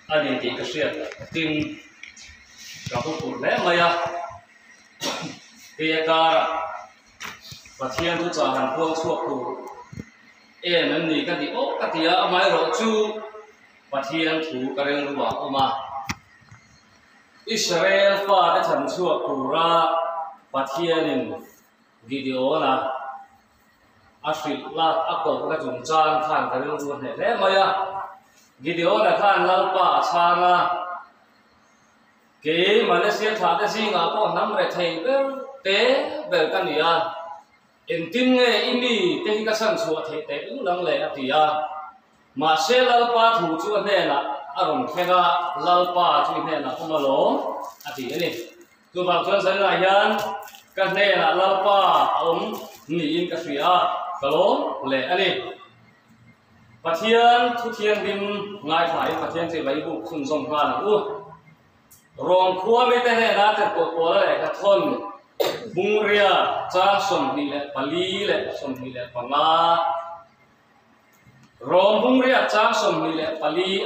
A ni tih ka hriat tin ka hupurh hle mai a, hei a karah Pathian chu chah han puang chhuak tur em em ni ka ti awk ka ti a, amaherawh chu Pathian thu ka rilruah a awm a, Israel fate chhan chhuak tura Pathianin Gideon-a A hrilh la, a kohna chungchang khan ka rilru a hneh hle mai a. Gideon-a khan Lalpa a chhang a, Kei Malaysia thlahte zingah pawh hnam rethei ber te ber ka ni a, engtin nge i mi te hi ka chhan chhuah theih teh lul ang le? a ti a. Mahse Lalpa thu chu a hnenah a rawn thleng a, Lalpa chu i hnenah awm alawm, a ti a ni. Chuvang chuan Zainah hian ka hnenah Lalpa a awm niin ka hria a, ka lawm leh a ni. Pathian thu thianghlim ngaithlain Pathian chu i vai buk chhunzawm nghal ang u. Rawng khua mite hnenah tirhkoh Paula lehkha thawn Bungria chang 24 leh 25 Rawng Bungria chang 24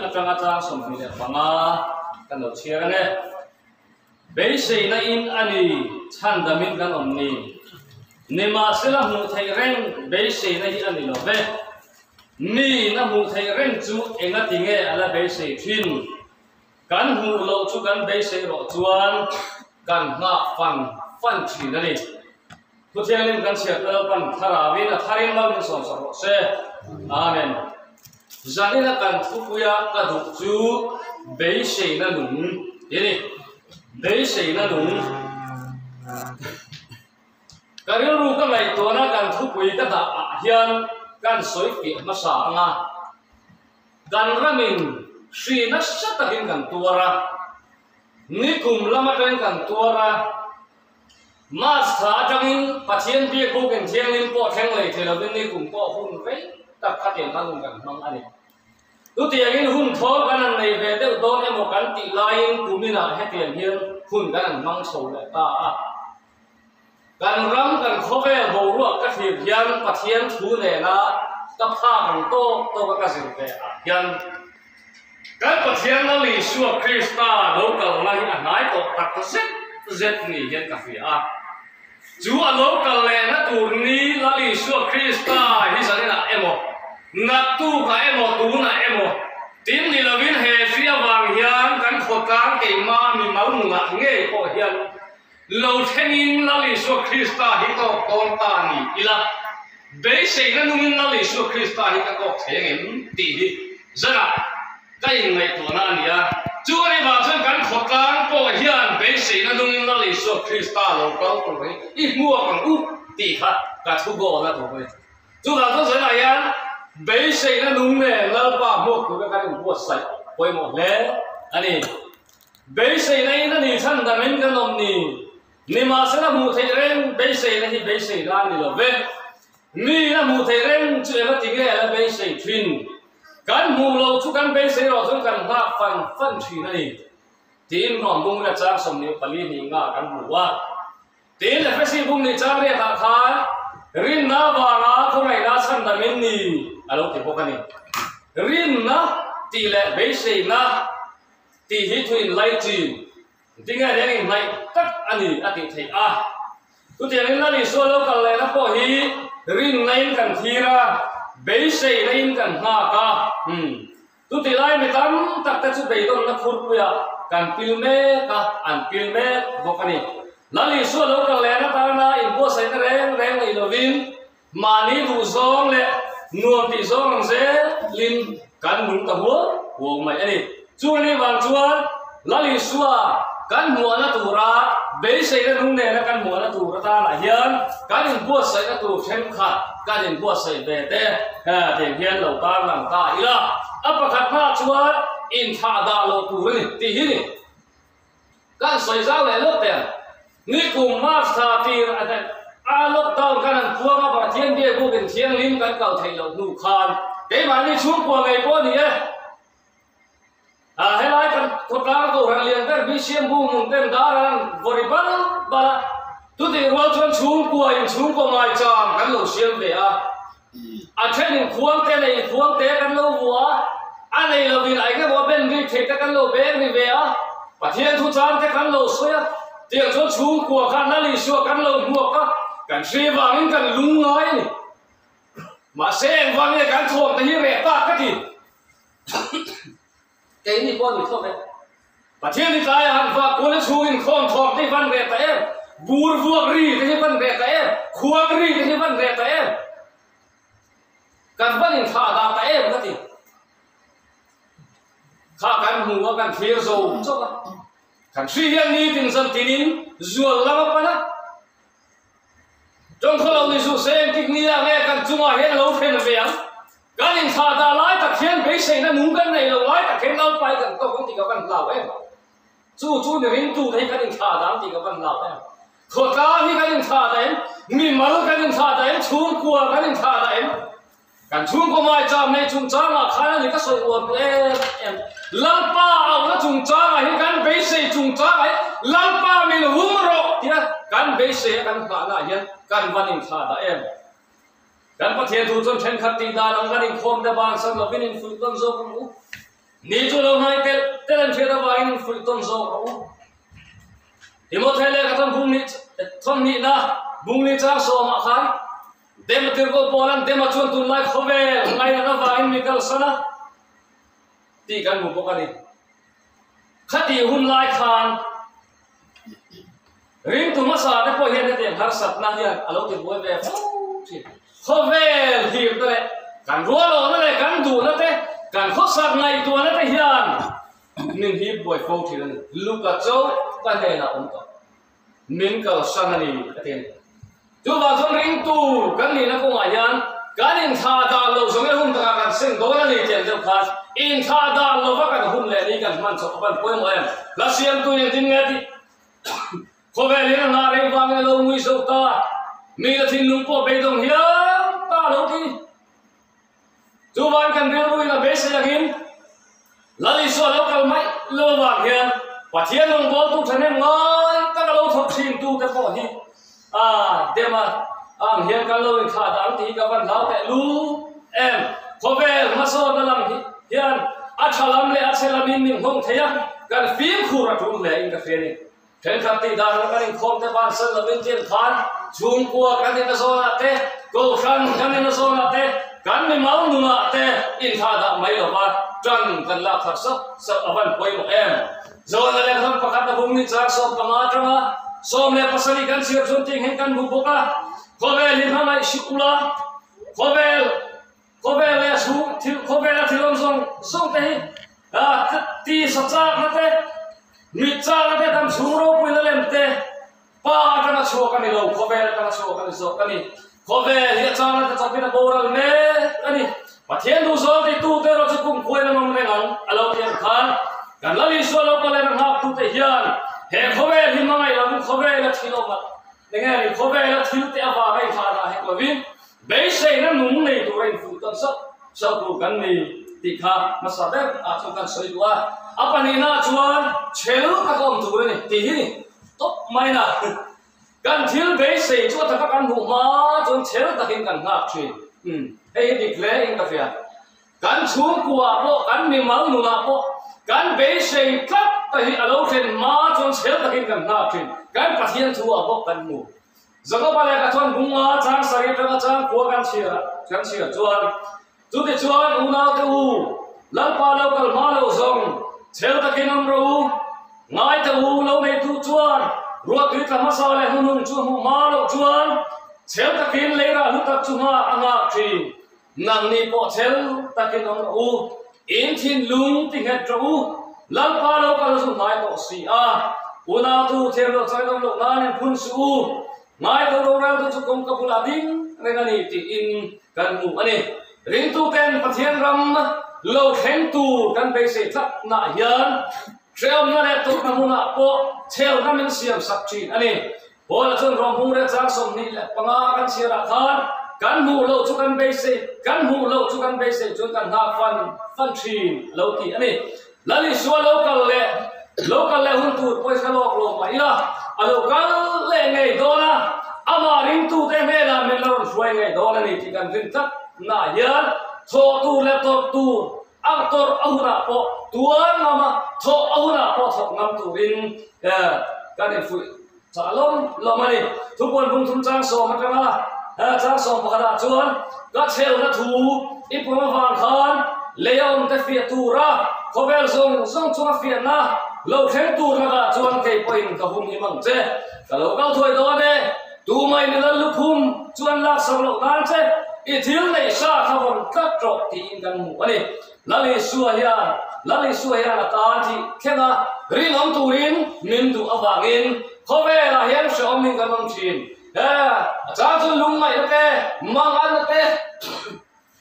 atanga chang 25 kan lo chhiar ang e. Beiseina in a ni, chhandamin kan awm ni. Nimahsela hmuh theih reng beiseina hi a ni lo ve. Mi in a hmuh theih reng chu engati nge a la beisei thin? Kan hmuh loh chu kan beisei rawh chuan kan nghak fan fan thin a ni. Thuthianglim kan chhiat na Lalpan thlarauin a tharin mal min sawmsak rawh se. Amen. Zanina kan thupuia ka duh chu beiseina nung tih a ni. Beiseina nung. Ka rilru ka ngaihtuahna kan thupui ka dah ah hian kan sawi fiah hmasa ang a. Kan ramin hri nasa takin kan tuar a. Nikum lam atangin kan tuar a. March thla atangin Pathian biak bawkin thianghlim pawh thleng lei thei lovin ni kum pawh hun rei tak khatiang khan hun kan hmang a ni. Chutiangin hun thawl kan han nei ve deuh dawn emaw kan tih laiin kuminah hetiang hian hun kan han hmang chho leh ta a. Kan ram kan khawvel boruak ka thlir hian Pathian thu nena ka phak ang tawk tawka ka zir ve ah hian Kan Pathian Lal Isua Krista lo kalna hi a hnai tawh tak zet zet ni hian ka hria a. Chu a lo kal lehna tur ni Lal Isua Krista hi zaninah emaw, naktukah emaw, tunah emaw tin ni lovin he hri avang hian kan khawtlang keimah mimal nunah ngei pawh hian Lo thlengin Lal Isua Krista hi tawk dawn ta ni ila, beiseina nungin Lal Isua Krista hi ka tawk thei angem tih hi zanah ka inngaihtuahna a ni a. Chu a nih vang chuan kan khawtlang pawh hian beiseina nungin Lal Isua Krista lo kal tur hi i hmuak ang u tih kha ka thu goal a tur a ni. Chuvang chuan zanah hian beiseina nung nen Lalpa hmuak tura kan inbuatsaih pawimawh hle a ni. Beiseina in a ni chhan damin kan awm ni. Nimahsela hmuh theih reng beiseina hi beiseina a ni lo ve. Mi in a hmuh theih reng chu eng a ti nge a la beisei thin. Kan hmuh loh chu kan beisei rawh chuan kan nghak fan fan thin a ni. Tiin Rom bung leh chang 24 hnih nga kan hmu a. Tiin Efesi bung nih chang riatah khan rinna avanga khawngaihna chhan damin ni a lo ti bawk a ni. Rinna tih leh beiseina. Tih hi thu inlai chin tinge reng inhnaih tak a ni a tih theih a. Chutiangin Lal Isua lo kal lehna pawh hi rinnain kan thlir a, beiseinain kan nghak a. Umm. Chutih lai mi tam tak te chu beidawnna khurpuiah kan pil mek a, an pil mek bawk a ni. Lal Isua lo kal lehna tana inbuatsaihna reng reng nei lovin Mahni duh zawng leh nuam tih zawng ang zelin kan nung ta huau huau mai a ni. Chu a nih vang chuan Lal Isua kan hmuahna tura beiseina nung nena kan hmuahna tur atanah hian kan inbuatsaihna tur thenkhat kan inbuatsaih ve te tiang hian lo tarlang ta ila. A pakhat hmaah chuan inthlah dah loh tur a ni tih hi ni. Kan sawi zau leh lawk teh ang. Nikum March thla tir a hnaih a lockdown khan an puang a Pathian biak buk in thianghlim kan kal theih loh hnu khan keimahni chhungkua ngei pawh a ni e. A helai kan khawtlang kohhran lian ber BCM bu hmun ten dar an vaw ri bal bal a, chutih rual chuan chhungkua in chhungkaw ngaichang kan lo siam ve a. A then in khuang te nei in khuang te kan lo vuah a, a nei lovin a engemaw a ben ri. thei te kan lo beng ri ve a, Pathian thu chang te kan lo sawi a, tiang chuan chhungkua khan Lal Isua kan lo hmuak a, kan hri vangin kan lung ngai a ni. Mahse engvang nge kan thawm te hi reh tak ka ti. Keini pawh ni thawk e. Pathian hi tlai a han vak kual a chhungin khawm thawm te hi van reh ta em? Bur vuak ri te hi van reh ta em? Khuang ri te hi van reh ta em? Kan van inthlah dah ta em ka ti. Kha kan hmu a, kan thlir zo chauh a. Kan hri hian nitin zan tinin zual lam a pan a. Tawngkhaw lo ni suh se engtik nia nge kan chungah hian a lo thlen ve ang? Kan inthlah dah lai tak hian beiseina nung kan nei lo lai tak hian Lalpa hi kan tawk ang tih ka van hlau em? Chu chu ni ringtu te hi kan inthlah dah ang tih ka van hlau em? Khawtlang hi kan inthlah dah em? Mimal kan inthlah dah em? Chhungkua kan inthlah dah em? Kan chhungkaw maicham nei chungchangah khan a ni ka sawi uar duh em em. Lalpa auhna chungchangah hi kan beisei chungchangah hi Lalpa min hum rawh tia kan beisei a kan nghahnaah hian kan van inthlah dah em. Kan Pathian thu chuan thenkhat tih dan ang kan inkhawm te bansan lovin infuih tawn zawk ang u. Ni chu lo hnai telh telh an hriat avangin infuih tawn zawk ang u. Timothea lehkha thawmhnihna bungli chang sawmah khan Dema tirhkoh Paula'n Dema chuan tunlai khawvel ngaihlan avangin mi kalsan a tih kan hmu bawk a ni. Khatih hun lai khan ringtu hmasa te pawh hian hetiang harsatna hian a lo ti buai ve fo thin. Khawvel hlirna leh kan rualawhna leh kan duhna te, kan khawsak ngaihtuahna te hian min hip buai fo thin a ni. Luka chauh ka hnenah awm tawh. Min kalsan a ni a ti a ni. Chuvang chuan ringtu kan nihna kawngah hian kan inthlah dah loh zawng e hun takah kan seng dawn a ni tih ang deuh khan inthlah dah lova kan hun leh ni kan hman chawp a van pawimawh em? Hla siamtu in engtin nge a tih? Khawvel hian a nghah reng vangin a lo ngui zo ta, mi la thinlung pawh beidawng hial ta a lo ti. Chuvang kan rilruin a beisei angin Lal Isua lo kal mai lo avang hian Pathian rawngbawltu thahnem ngai tak a lo thawk thin tute pawh hi a dem a ang hian kan lo inthlah dah ang tih hi ka van hlau teh lu em. Khawvel hmasawnna lam hian a tha lam leh a chhe lamin min nghawng thei a, kan fimkhur a tul hle in ka hria a ni. Thenkhat tih dan ang kan inkhawm te bansan lovin tian khan chhungkua kan ina zawnah te, kohhran kan ina zawnah te, kan mimal nunah te inthlah dah mai lova tan kan lak thar sap sap a van pawimawh em. Zawn a lehkhawn pakhat a bung ni char 15 atanga 17 kan chhiar chuan tih hian kan hmu bawk a, khawvel hi hmangaih hrih ula, khawvel khawvel leh chhung thil khawvela thil awm zawng zawng te hi tisa chakna te, Mit chakna te dam chhung ropuina lem te pa atanga chhuak a ni lo, khawvel atanga chhuak a ni zawk a ni. Khawvel hi a chakna te chawpin a boral mek a ni. Pathian duh zawng ti tu te erawh chu kum khuain an awm reng ang a lo tih ang khan kan Lal Isua lo kal en a nghak tu te hian he khawvel hi hmangaih lovin khawvel a thil awm a enge a ni khawvel a thil te avanga inthlah dah hek lovin Beiseina nung nei tura infuh tawn sauh sauh tur kan ni tih kha hmasa ber ah chuan kan sawi duh a. A pahnihna chuan chhel tak a awm tur a ni tih hi ni tawp mai na. Kan thil beisei chu a taka kan hmuh hma chuan chhel takin kan nghak thin. Umm hei hi dik hle in ka hria. Kan chhungkuaah pawh kan mimal nunah pawh kan beisei tlat ta hi a lo thlen hma chuan chhel takin kan nghak thin. Kan Pathian thu ah bawk kan hmu. Jakoba leh Pathian bunga chang sarih atanga chang khua kan chhiar kan chhiar chuan, Chutichuan unaute u, Lalpa lo kal hma lo zawng, chhel takin awm rawh u, ngaite u lo neitu chuan ruahtui tla hmasa leh hnuhnung chu hmuh hma loh chuan chhel takin leirah hlu tak chu nghak a nghak thin. Nangni pawh chhel takin awm rawh u, in thinlung ti nghet rawh u, Lalpa lo kal zu hnai tawh si a, unautu thiam loh chain awm loh nan in phun suh u, ngaito roreltu chu kawngka bulah ding reng a ni tiin kan hmu a ni. Ringtuten Pathian ram lo thleng tur kan beisei tlatnaah hian hrehawmna leh tawrhna hmunah pawh chhelna min siamsak thin a ni. Paula chuan ruanghung rel chang 25 kan chhiarah khan kan hmuh loh chu kan beisei, kan hmuh loh chu kan beisei chuan kan nghak fan fan thin a lo ti a ni. Lal Isua lo kal leh lo kal leh hun tur pawisa lawk lo mah ila a lo kal leh ngei dawn a, amah ringtute hnenah min la rawn hruai ngei dawn a ni tih kan rin tlat naah hian thawh tur leh tawrh tur. A tawrh a hunah pawh tuar ngam a, thawh a hunah pawh thawk ngam turin kan infuih chah lawm lawm a ni. Thupuan bungthum chang sawm atanga chang sawm pakhatah chuan ka chhelna thu i pawm avang khan lei a awmte fiah tura khawvel zawng zawng chunga fiahna lo thleng tur lakah chuan kei pawhin ka humhim ang che. Ka lo kal thuai dawn e. Tumah in lal lukhum chuan laksak loh nan che i thil neih sa kha vawn tlat rawh tiin kan hmu a ni. Lal Isua hian Lal Isua hian a tan tih thleng a, rinawm turin min duh avangin khawvelah hian hrehawmin kan awm thin. He a chang chu lungngaihna te, manganna te,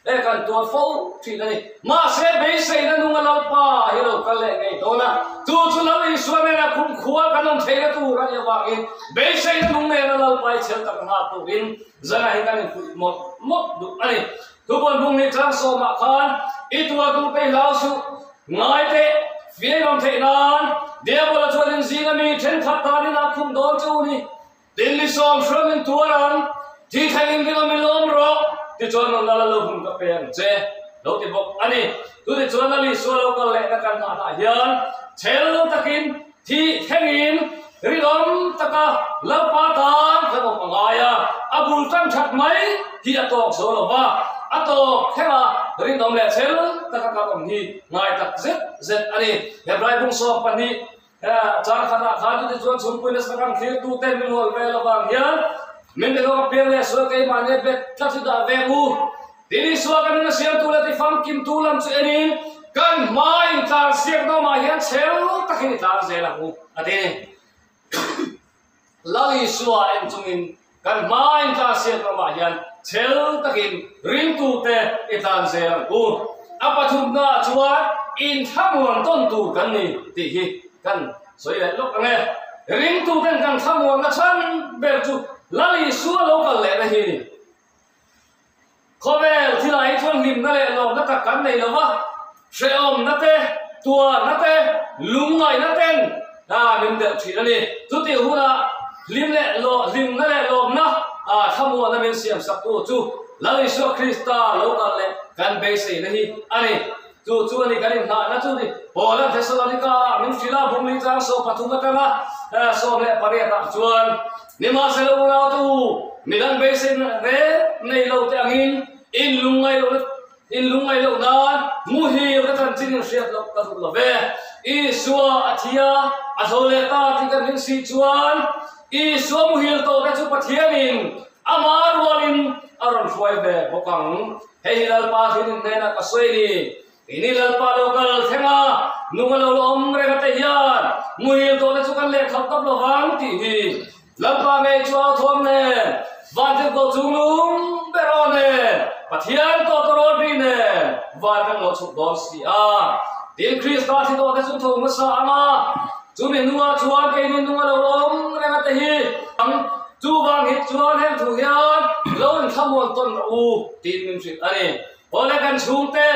He kan tuar fo thin a ni. Mahse, beiseina nunga Lalpa hi lo kal leh ngei dawn a, chu chu Lal Isua nena khumkhua kan awm theihna tur a nih avangin beiseina nung nena Lalpa hi chhel tak nghak turin zana hi kan infuih mawlh mawlh duh a ni. Thubuan bung ni chang sawmah khan i tuar tur te i hlau suh, ngai teh, fiah i awm theih nan Diabola chuan inzinga mi thenkhat tanin a khum dawn che u ni. Tin ni sawm hram in tuar ang, thi thleng in ringawm in lawm rawh, tichuan rawn lal a lo hun ka pe ang che, lo ti bawk a ni. Chutichuan Lal Isua lo kal lehna kan nghahna hian chhel takin thi thleng in rinawm taka Lalpa tan kan awm a ngai a, a bul tan that mai hi a tawk zo lo va, a tawk thleng a rinawm leh chhel taka kan awm hi ngai tak zet zet a ni. Hebrai bung 12. Chang khatah khan chutih chuan chhungpui nasa kan thlirtu te min hawl vel avang hian min ti lawk a piang leh sual keimahni a bet tlat hi dah vek u. Tin Isua kan in a siamtu leh tifamkimtu lam chu enin kan hma intlar siak nawmah hian chhel takin i tlar zel ang u a ti. Lal Isua en chungin kan hma intlar siak nawmah hian chhel takin ringtute i tlan zel ang u. A pathumnaah chuan inthlamuan tawn tur kan ni tih hi kan sawi leh lawk ang e. Ringtuten kan thlamuanna chhan ber chu Lal Isua lo kal lehna hi a ni. Khawvel thilah hi chuan hlimna leh lawmna tak kan nei lo va, hrehawmna te, tuarna te, lungngaihna ten min delh thin a ni. Chutih hunah hlim leh hlimna leh lawmna thlamuanna min siamsaktu chu Lal Isua Krista lo kal leh kan beiseina hi a ni. Chu chu a ni kan inhnahna chu ni. Paula Thessalonika min hrilh a, Bungli tlang 13 atanga 18 ah chuan, Nimahsela unautu, midang beisei reng nei lo te angin in lungngai lohna in lungngai loh nan muhil ka chanchin in hriat loh ka duh lo ve. Isua a thi a, a tho leh ta tih kan ring si chuan Isua muhil tawh te chu Pathianin ama rualin a rawn hruai ve bawk ang. Hei hi Lalpa thil in hnenah ka sawi ni. Ini Lalpa lo kal thleng a, nung a lo la awm reng ate hian muhil tawhna chu kan leh thap tap lo vang tih hi Lalpa ngei chu au thuam nen, vantirhkoh chung lung ber aw nen, Pathian tawh tawrawl ri nen van kan lo chhuk dawn si a. Tin Krista thi tawhte chu tho hmasa ang a, chumi hnungah chuan keini nung a lo la awm reng ate hi ang. Chuvang hi chuan heng thu hian lo inthlamuan tawn rawh u tiin min hrilh a ni. Awle kan chhungte,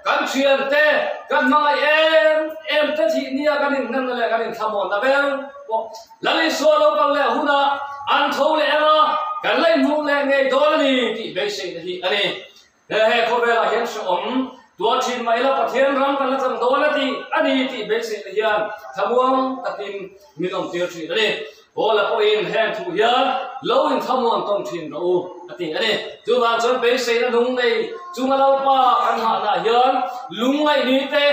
kan thiante, kan hmangaih em em te thih nia kan inhnemna leh kan inthlamuanna ber pawh Lal Isua lo kal leh hunah an tho leh ang a, kan la inhmuh leh ngei dawn a ni tih beiseina hi a ni. He he khawvelah hian hrehawm tuar thin mah ila Pathian ram kan la chang dawn a tih a ni tih beiseina hian thlamuang takin min awm tir thin a ni. Paula pawhin heng thu hian lo inthlamuan tawn thin rawh u a ti a ni. Chuvang chuan beiseina nung nei chunga Lalpa kan nghahna hian lungngaih ni te,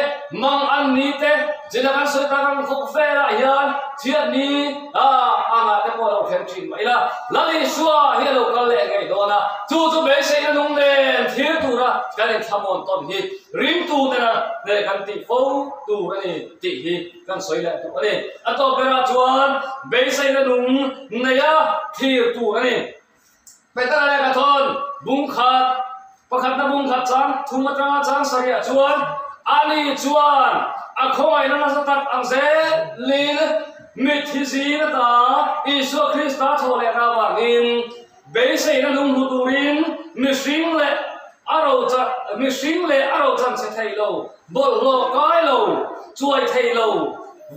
mang an ni te, zina kan sawi tak ang khawp velah hian chhiat ni angah te pawh a lo thleng thin mah ila, Lal Isua hi a lo kal leh ngei dawn a, chu chu beiseina nung nen thlir tura kan inthlamuan tawn hi ringtu tena hneh kan tih fo tur a ni tih hi kan sawi leh duh a ni. A tawp berah chuan beiseina nung neia thlir tur a ni. Petera leh Kathawn bung khat, pakhatna bung khat chang thum atanga chang sarihah chuan ani chuan a khawngaihna nasa tak ang zelin mitthi zing ata Isua Krista thaw lehna avangin beiseina nung hmu turin mihring leh a rocha mihring leh a rochan che thei lo, bawlhhlawh kai lo, chuai thei lo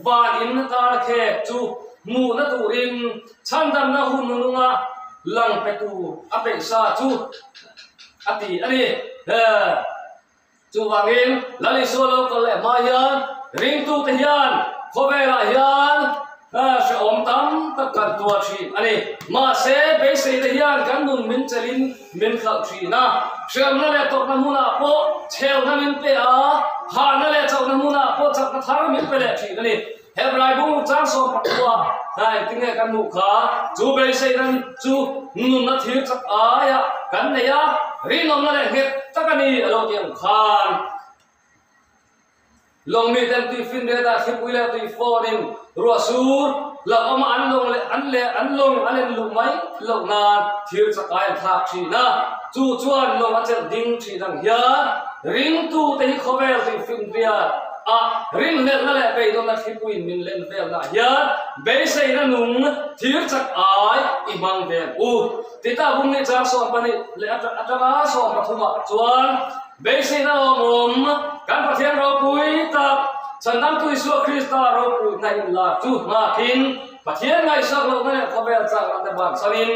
van in atana khek chu hmuhna turin Chhandamna hun nununga lang pe tur a peih sa chu a ti a ni. Chuvangin, Lal Isua lo kal leh hma hian ringtute hian khawvelah hian hrehawm tam tak kan tuar thin a ni. Mahse, beiseite hian kan nun min chelhin min khalh thin a. Hrehawmna leh tawrhna hmunah pawh chhelna min pe a, hahna leh chauhna hmunah pawh chakna thar min pe leh thin a ni. Hebrai bung chang 14 hna engtin nge kan hmuh kha? Chu beiseina chu nunna thil chak aia kan nei a, rinawmna leh nghet tak a ni a lo ti ang khan. Lawng miten tui finriat ah thlipui leh tui fawnin ruah sur hlauh awma an lawng leh an leh an lawng an en luh mai loh nan thil chak ai an thlak thin a, chu chuan lawng a chelh ding thin ang hian ringtute hi khawvel tui finriat A rinhlelhna leh beidawnna thlipuiin min len velnaah hian beiseina nung thir chak ai i hmang ve ang u. Tita bumni chang 12 leh atanga 13 ah chuan beiseina lawmawm kan Pathian ropui tak Chhandamtu Isua Krista ropuina inlar chu nghakin Pathian ngaihsak lohna leh khawvel chakna te bansanin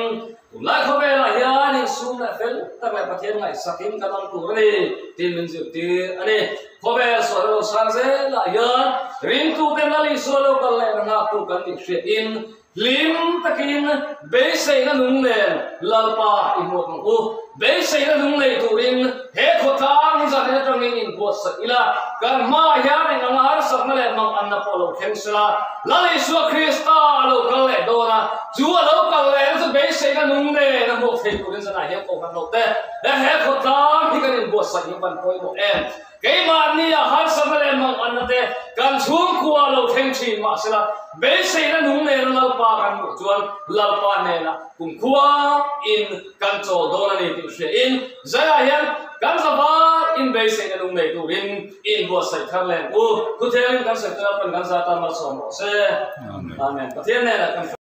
Tunlai khawvelah hian insum leh fel tak leh Pathian ngaihsakin kan awm tur a ni tih min zirtir a ni. Khawvel sual lo sang zelah hian ringtute Lal Isua lo kal leh na nghaktu kan nih hriatin hlim takin beiseina nung nen Lalpa i hmuak ang u. Beiseina nung nei turin he khawtlang hi zanin atangin inbuatsaih ila, kan hmaah hian eng anga harsatna leh manganna pawh lo thleng sela, Lal Isua Krista a lo kal leh dawn a, chu a lo kal lehna chu beiseina nung nen a hmuak thei turin zanah hian kohhran lo te leh he khawtlang hi kan inbuatsaih hi van pawimawh em? Keimahnia harsatna leh manganna te kan chhungkua lo thleng thin mahsela beiseina nung nena Lalpa kan hmuh chuan Lalpa hnenah kumkhua in kan chawl dawn a ni tih hriain zaiah hian kan zavai in beiseina nung nei turin inbuatsaih thar leh ang u. Thuthelin kan sawi tura pan kan zata malsawm rawh se. Amen. Pathian hnenah kan.